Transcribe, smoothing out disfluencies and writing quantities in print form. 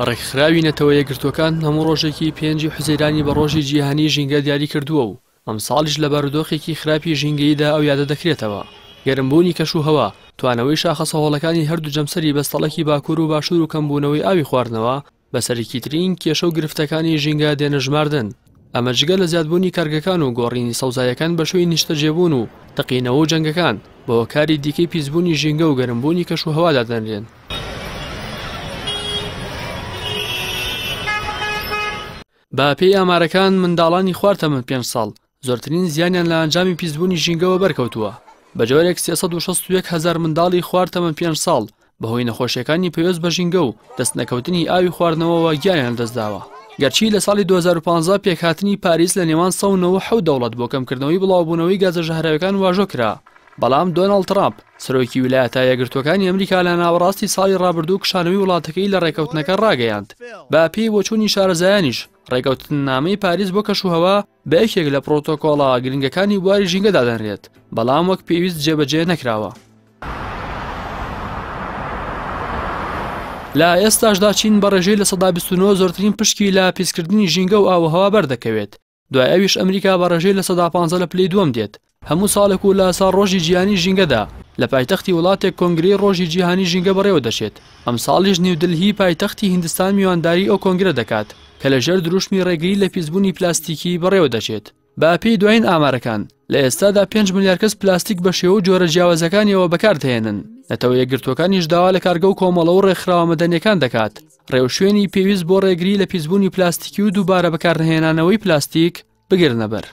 ڕێکخراوی نەتەوە یەکگرتووەکان هەموو ڕۆژێکی پێنجی حوزەیرانی بە ڕۆژی جیهانیی ژینگە دیاری کردووە و ئەمساڵیش لە بارودۆخێکی خراپی ژینگەییدا ئەو یادە دەکرێتەوە. گەرمبوونی کەشوهەوا، توانەوەی شاخە سەهۆڵەکانی هەردوو جەمسەری بەستەڵەکی باکوور و باشوور و کەمبوونەوەی ئاوی خواردنەوە بە سەرەکیترین کێشە و گرفتەکانی ژینگە دێنە ژماردن. ئەمە جگە لە زیادبوونی کارگەکان و گۆڕینی سەوزاییەکان بە شوێنی نیشتەجێبوون و تەقینەوە و جەنگەکان، بە هۆکاری دیکەی پیسبوونی ژینگە و گەرمبوونی کەشوهەوا دادەنرێن. بە پێی ئامارەکان منداڵانی خوار تەمەن پێنج ساڵ زۆرترین زیانیان لە ئەنجامی پیسبوونی ژینگەوە بەرکەوتووە، بە جۆرێک 361 هەزار منداڵی خوار تەمەن پێنج ساڵ بەهۆی نەخۆشیەکانی پەیوەست بە ژینگە و دەستنەکەوتنی ئاوی خواردنەوەوە گیانیان لەدەستداوە. گەرچی لە ساڵی 2015 پێکهاتنی پاریس لە نێوان 197 دەوڵەت بۆ کەمکردنەوەی بڵاوبوونەوەی گازە ژەهراویەکان واژۆ کرا، بەڵام دۆناڵد ترامپ، سەرۆکی ویلایەتە یەکگرتووەکانی ئەمریکا لە ناوەڕاستی ساڵی ڕابردوو کشانەوەی وڵاتەکەی لە ڕێککەوتنەکە ڕاگەیاند. بە پێی بۆچوونی شارەزایانیش، ڕێککەوتننامەی پاریس بۆ کەشوهەوا بە یەکێک لە پرۆتۆکۆڵە گرنگەکانی بواری ژینگە دادەنرێت، بەڵام وەک پێویست جێبەجێ نەکراوە. لە ئێستاشدا چین بە ڕێژەی 29% زۆرترین پشکی لە پیسکردنی ژینگە و ئاووهەوا بەردەکەوێت، دوای ئەویش ئەمریکا بە ڕێژەی 15% لە پلەی دووەم دێت. هەموو ساڵێک و لە ساڵڕۆژی جیهانی ژینگەدا لە پایتەختی وڵاتێک کۆنگرەی ڕۆژی جیهانی ژینگە بەڕێوە دەچێت، ئەمساڵیش نیودلهی پایتەختی هیندستان میوانداری ئەو کۆنگرە دەکات کە لەژێر دروشمی ڕێگری لە پیسبوونی پلاستیکی بەڕێوە دەچێت. بە پێی دوایین ئامارەکان، لە ئێستادا 5 ملیار کەس پلاستیک بە شێوە و جۆرە جیاوازەکانیەوە بەکاردەهێنن، نەتەوە یەکگرتووەکانیش داوا لە کارگە و کۆمەڵە و ڕێکخراوە مەدەنیەکان دەکات ڕێوشوێنی پێویست بۆ ڕێگری لە پیسبوونی پلاستیکی و دووبارە بەکارنەهێنانەوەی پلاستیک بگرنەبەر.